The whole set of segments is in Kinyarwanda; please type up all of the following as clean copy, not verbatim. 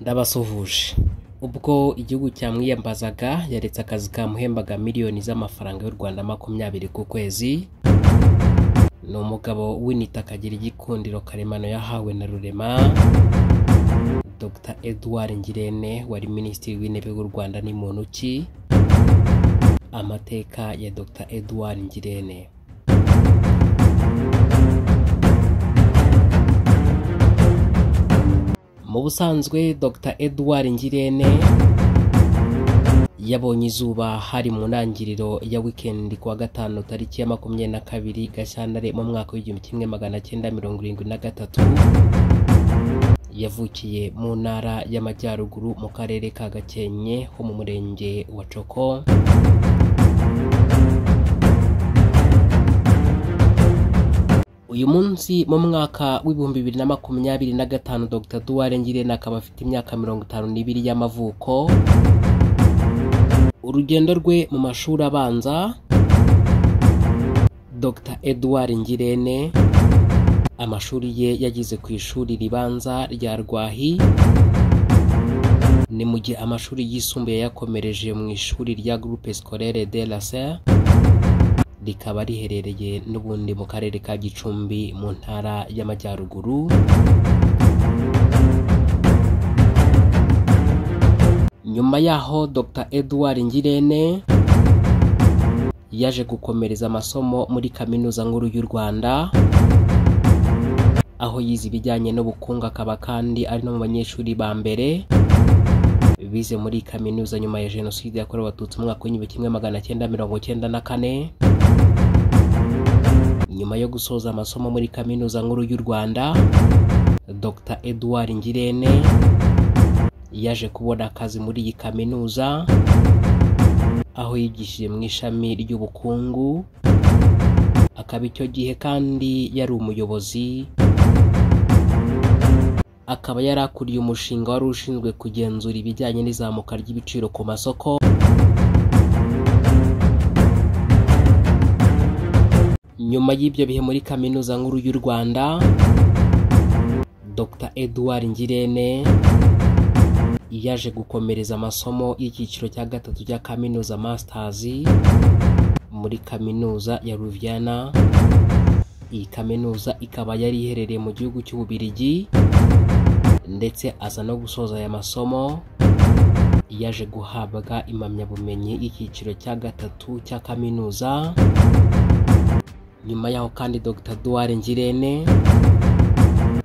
Ndabasuhuje. Ubwo igihugu cyamwiyambazaga yaretse akazi kamuhembaga miliyoni z'amafaranga y'u Rwanda 20 ku kwezi. Ni umugabo w'inita akagira igikundiro karemano yahawe na Rurema. Dr Edouard Ngirente wari Minisitiri w'Intebe w'u Rwanda ni muntu ki? Amateka ya Dr Edouard Ngirente. Mu busanzwe Dr Edouard Ngirente yabonye izuba hari mu ntangiriro ya weekend kuwa gatanu tariki ya 22 Gashyantare mu mwaka w'1973. Yavukiye mu ntara y'Amajyaruguru mu karere ka Gakenke ho mu murenge wa Coko. Uyu munsi mu mwaka w'2025 Dr Edouard Ngirente akaba afite imyaka 52 y'amavuko. Urugendo rwe mu mashuri abanza, Dr Edouard Ngirente amashuri ye yagize ku ishuri ribanza rya Rwahi, ni mu gihe amashuri yisumbuye yakomereje mu ishuri rya Groupe Scolaire de la Serre, rikaba riherereye n'ubundi mu karere ka Gicumbi mu ntara y'Amajyaruguru. Nyuma yaho Dr Edouard Ngirente yaje gukomereza amasomo muri Kaminuza Nkuru y'u Rwanda, aho yize ibijyanye n'ubukungu, akaba kandi ari no mu banyeshuri ba mbere bize muri kaminuza nyuma ya Jenoside yakorewe Abatutsi mu mwaka w'1994. Nyuma yo gusoza amasomo muri Kaminuza Nkuru y'u Rwanda, Dr Edouard Ngirente yaje kubona akazi muri iyi kaminuza, aho yigishije mu ishami ry'ubukungu, akaba icyo gihe kandi yari umuyobozi, akaba yari akuriye umushinga wari ushinzwe kugenzura ibijyanye n'izamuka ry'ibiciro ku masoko. Nyuma y'ibyo bihe muri Kaminuza Nkuru y'u Rwanda, Dr Edouard Ngirente yaje gukomereza amasomo y'icyiciro cya gatatu cya kaminuza Masters muri Kaminuza ya Louvain. Iyi kaminuza ikaba yari iherereye mu gihugu cy'Ububiligi, ndetse aza no gusoza aya masomo yaje guhabwa impamyabumenyi y'icyiciro cya gatatu cya kaminuza. Nyuma yaho kandi Dr Edouard Ngirente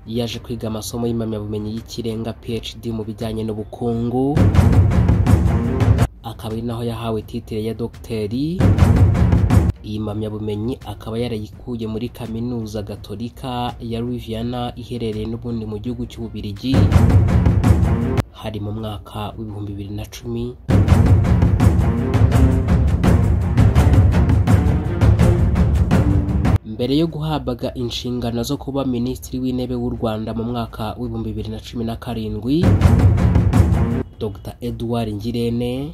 yaje kwiga amasomo y'impamyabumenyi y'ikirenga PhD mu bijyanye n'ubukungu, akaba ari naho yahawe titire ya dogiteri. Iyi mpamyabumenyi akaba yarayikuye muri Kaminuza Gatolika ya Louvain iherereye n'ubundi mu gihugu cy'Ububiligi, hari mu mwaka w'2010. Mbere yo guhabwa inshingano zo kuba Minisitiri w'Intebe w'u Rwanda mu mwaka w'2017, Dr Edouard Ngirente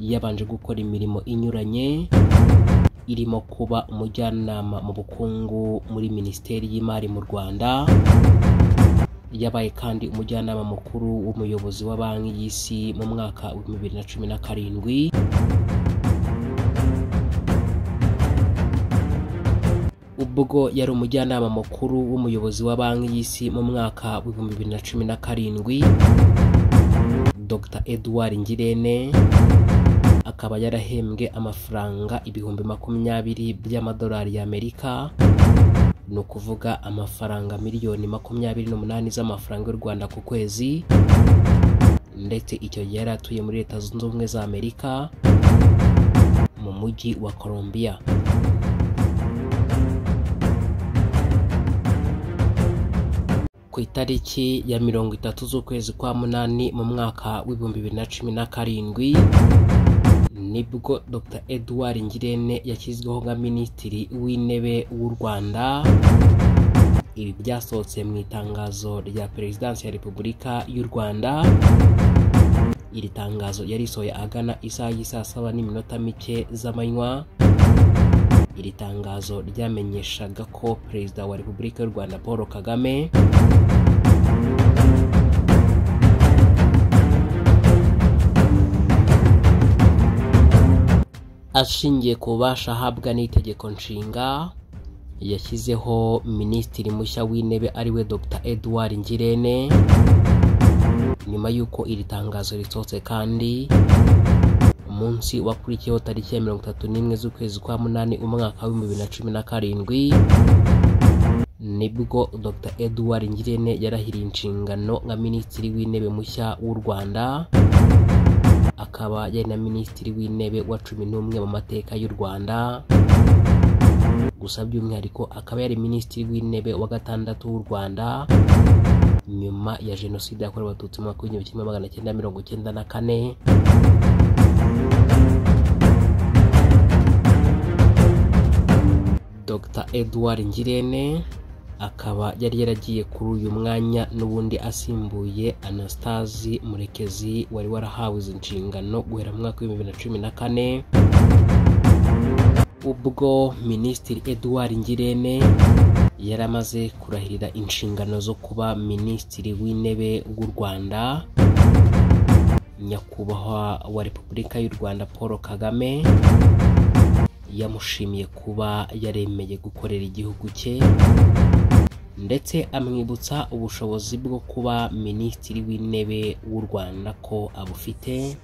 yabanje gukora imirimo inyuranye irimo kuba umujyanama mu bukungu muri Minisiteri y'Imari mu Rwanda. Yabaye kandi umujyanama mukuru w'umuyobozi wa Banki y'Isi mu mwaka w'2017. Ubwo yari umujyanama mukuru w'umuyobozi wa Banki y'Isi mu mwaka w'2017, Dr Edouard Ngirente akaba yarahembwe amafaranga 20,000 by'amadolari y'Amerika, ni ukuvuga amafaranga miliyoni 28 z'amafaranga y'u Rwanda ku kwezi, ndetse icyo gihe yari atuye muri Leta Zunze Ubumwe za Amerika mu mujyi wa Colombia. Ku itariki ya 30 z'ukwezi kwa munani mu mwaka w'2017 nibwo Dr Edouard Ngirente yashyizweho nka Minisitiri w'Intebe w'u Rwanda. Ibi byasohotse mu itangazo rya Perezidansi ya Repubulika y'u Rwanda. Iri tangazo yarisohoye agana isaha y'isaa saba n'iminota mike z'amanywa. Iri tangazo ryamenyeshaga ko Perezida wa Repubulika y'u Rwanda Paul Kagame Ashingiye ku bubasha ahabwa n'itegeko nshinga, yashyizeho minisitiri mushya w'intebe ariwe Dr Edouard Ngirente. Nyuma y'uko iri tangazo risohotse kandi, umunsi wakurikiyeho tariki ya 31 z'ukwezi kwa munani umwaka wa 2017, nibwo Dr Edouard Ngirente yarahiriye inshingano nka minisitiri w'intebe mushya w'u Rwanda, akaba yari na minisitiri w'intebe wa 11 mu mateka y'u Rwanda. Gusa by'umwihariko akaba yari minisitiri w'intebe wa gatandatu w'u Rwanda nyuma ya jenoside yakorewe Abatutsi mu mwaka wa 1994. Dr Edouard Ngirente akaba yari yaragiye kuri uyu mwanya n'ubundi asimbuye Anastase Murekezi wari warahawe izi nshingano guhera mu mwaka wa 2014. Ubwo Minisitiri Edouard Ngirente yari amaze kurahirira inshingano zo kuba Minisitiri w'Intebe w'u Rwanda, Nyakubahwa wa Repubulika y'u Rwanda Paul Kagame yamushimiye kuba yaremeye gukorera igihugu cye, ndetse amwibutsa ubushobozi bwo kuba Minisitiri w'Intebe w'u Rwanda ko abufite.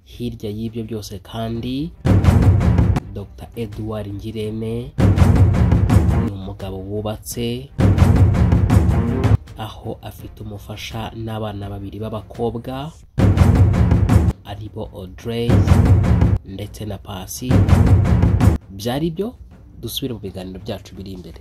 Hirya y'ibyo byose kandi, Dr Edouard Ngirente ni umugabo wubatse, aho afite umufasha n'abana babiri b'abakobwa aribo Audrey ndetse na Pasi. Byari byo, dusubire mu biganiro byacu biri imbere.